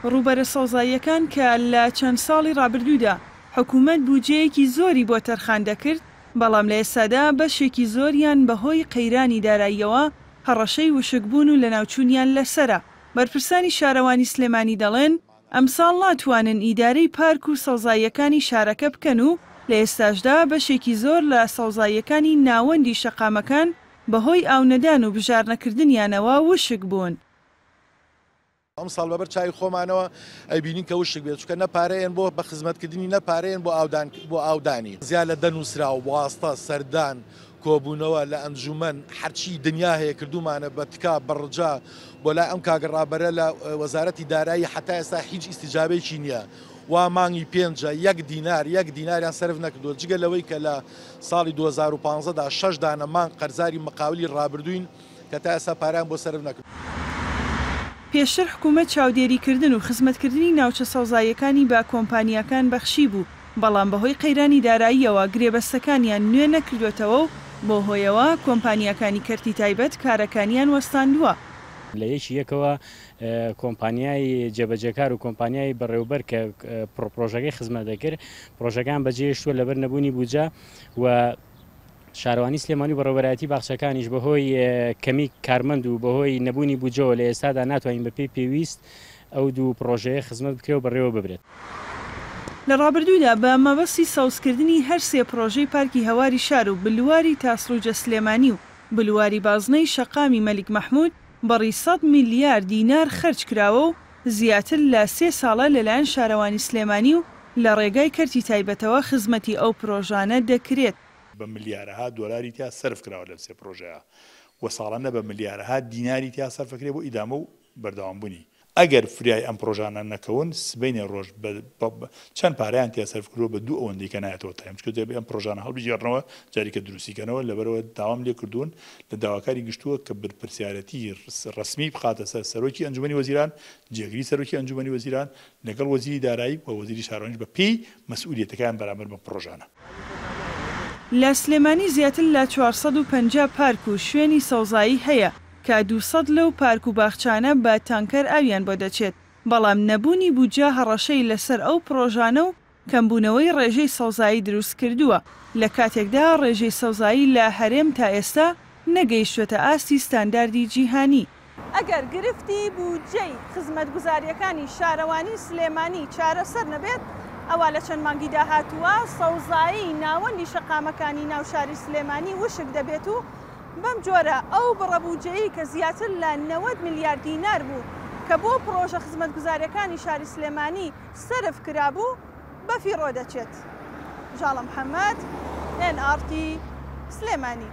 ڕووبەرە سەوزاییەکان کە لە چەند ساڵی ڕابردوودا حکومەت بودجەیەکی زۆری بۆ تەرخان دەکرد، بەڵام لە ئێستادا بەشێکی زۆریان بەهۆی قەیرانی داراییەوە هەڕەشەی وشکبوون و لەناوچوونیان لەسەرە. بەرپرسانی شارەوانی سلێمانی دەڵێن، ئەمساڵ ناتوانن ئیدارەی پارک و سەوزاییەکانی شارەکە بکەن و لە ئێستاشدا بەشێکی زۆر لە سەوزاییەکانی ناوەندی شەقامەکان بەهۆی ئاونەدان و بژارنەکردنیانەوە وشک بوون. ئەمساڵ بەبەر چاوی خۆمانەوە ئەیبینین کە وشک بێت، چونکە نە پارەیەن بۆ بە خزمەتکردنی نە پارەیەن بۆ ئاودان بۆ ئاودانی. زیاد لە دە نووسراو، واستە، سەردان، کۆبوونەوە لە ئەنجوومەن، هەرچی دنیا هەیە کردوومانە بە تکا، بە ڕجا بۆ لای ئەم کاک ڕابەرە لە وەزارەتی دارایی حەتا ئێستا هیچ ئیستیجابەیەکی نییە. وا مانگی پێنجە یەک دینار یەک دیناریان سەرف نەکردووە جگە لەوەی کە لە ساڵی 2015 دا شەش دانە مانگ قەرزاری مقاولی ڕابردووین کە تا ئێستا پارەیان بۆ سەرف نەکردووە. پێشتر حکومەت چاودێریکردن و خزمەتکردنی ناوچە سەوزاییەکانی بە کۆمپانیاکان بەخشیبوو، بەڵام بەهۆی قەیرانی داراییەوە گرێبەستەکانیان نوێ نەکردووەتەوە و بەو هۆیەوە کۆمپانیاکانی کەرتی تایبەت کارەکانیان وەستاندووە. لە یەکی یەکەوە کۆمپانیای جێبەجێکار و کۆمپانیای بەڕێوبەر کە پڕۆژەکەی خزمەت دەکرد پڕۆژەکەیان بەجێهێشتووە لەبەر نەبوونی بودجە و شارەوانی سلێمانی و بەڕێوەبەرایەتی باخچەکانیش بەهۆی کەمی کارمەند و بەهۆی نەبوونی بودجەوە لە ئێستادا ناتوانین بەپێی پێویست ئەو دوو پڕۆژەیە خزمەت بکرێ و بەڕێوە ببرێت. لە ڕابردوودا بە مەبەستی سەوزکردنی هەر سێ پڕۆژەی پارکی هەواری شار و بلواری تاسڵوجە سلێمانی و بلواری بازنەی شەقامی مەلیک مەحمود بڕی سەد میلیار دینار خەرج کراوە و زیاتر لە سێ ساڵە لەلایەن شارەوانی سلێمانی و لە ڕێگای کەرتی تایبەتەوە خزمەتی ئەو پرۆژانە دەکرێت. بە ملیارەها دۆلاری تیا سەرف کراوە لەم سێ پرۆژەیە و ساڵانە بە ملیارەها دیناری تیا سەرف ئەکرێ بۆ ئیدامە و بەردەوامبونی. ئەگەر فریای ئەم پرۆژانە نەکەون سبەینێ رۆژ بە چەند پارەیان تیا سەرف کردوە بە دوو ئەوەندەی کە نایەتەوە تایم چونکە دەبێ ئەم پرۆژانە هەڵبگێڕنەوە جاریکە دروستی کەنەوە لەبەرئەوە داوام لێکردوون لە داواکاری گشتووە کە برپرسیارەتی رەسمی بخاتە سەر سەرۆکی ئەنجومەنی وەزیران جێگری سەرۆکی ئەنجومەنی وەزیران لەگەڵ وەزیری دارایی و وەزیری شارەوانیش بە پێی مەسئولیەتەکەیان بەرامبەر بەم پڕۆژانە. لە سلێمانی زیاتر لە 450 پارک و شوێنی سەوزایی هەیە کە 200 لەو پارک و باخچانە بە تانکەر ئاویان بۆ دەچێت، بەڵام نەبوونی بودجە هەڕەشەی لەسەر ئەو پڕۆژانە و کەمبوونەوەی ڕێژەی سەوزایی دروستکردووە، لە کاتێکدا ڕێژەی سەوزایی لە هەرێم تا ئێستا نەگەیشتووەتە ئاستی ستانداردی جیهانی. ئەگەر گرفتی بودجەی خزمەتگوزارییەکانی شارەوانی سلێمانی چارەسەر نەبێت، ئەوا لە چەند مانگی داهاتووە سەوزایی ناوەندی شەقامەکانی ناو شاری سلێمانی وشک دەبێت و بەم جۆرە ئەو بڕە بودجەیەی کە زیاتر لە 90 ملیار دینار بوو کە بۆ پڕۆژە خزمەتگوزارییەکانی شاری سلێمانی سەرف کرابوو بەفیڕۆ دەچێت. ژاڵە محەمەد، ئێن ئاڕ تی، سلێمانی.